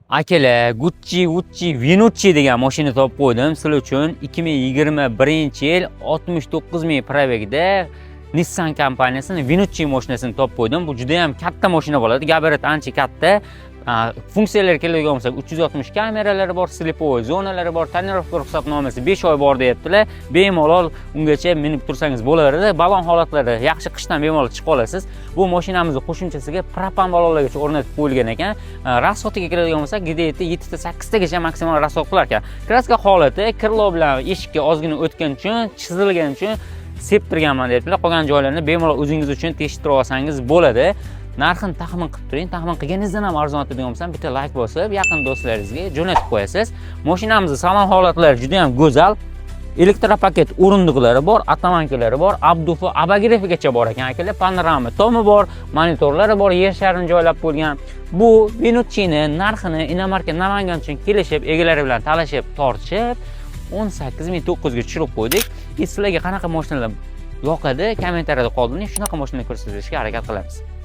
Akalar, Gucci, Gucci, Vinucci degan mashina topib qo'ydim sizlar uchun. 2021-yil, 69 ming пробег da Nissan kompaniyasining Vinucci mashinasini topib qo'ydim. Bu juda ham katta mashina bo'ladi. Gabarit ancha katta. Funksiyalarga keladigan bo'lsak, 360 kameralari bor, слеповой zonalari bor, тонировка ruxsatnomasi 5 oy bor deyaptilar. Bemalol ungacha minib tursangiz bo'laveradi. Balon holatlari yaxshi, qishdan bemalol chiqa olasiz. Bu mashinamizni qo'shimchasiga propan ballonlargacha o'rnatib qo'yilgan ekan. Расход iga keladigan bo'lsak, где-то 7 ta 8 tagacha maksimal расход qilar ekan. Краска holati крыло bilan eshikka ozgina o'tgan uchun, chizilgani uchun septirganman deyaptilar. Qolgan joylarini bemalol o'zingiz uchun tekshirib olsangiz bo'ladi. Narxini taxmin qilib turing. Taxmin qilganingizdan ham arzon aytadigan bo'lsam, bitta layk bosib, yaqin do'stlaringizga jo'natib qo'yasiz. Mashinamizni salon holatlari juda ham go'zal. Elektropaket o'rindiqlari bor, оттоманка lari bor, обдув i, обогрев igacha bor ekan, akalar. Panorama tomi bor, monitorlari bor, yer sharini joylab qo'yilgan. Bu Vinuccini narxini иномарка Namangan uchun kelishib, egalari bilan talashib, tortishib 18 900 ga tushirib qo'ydik. И sizlarga qanaqa mashinalar yoqadi, kommentariyada qoldiring, shunaqa mashina ko'rsatishga harakat qilamiz.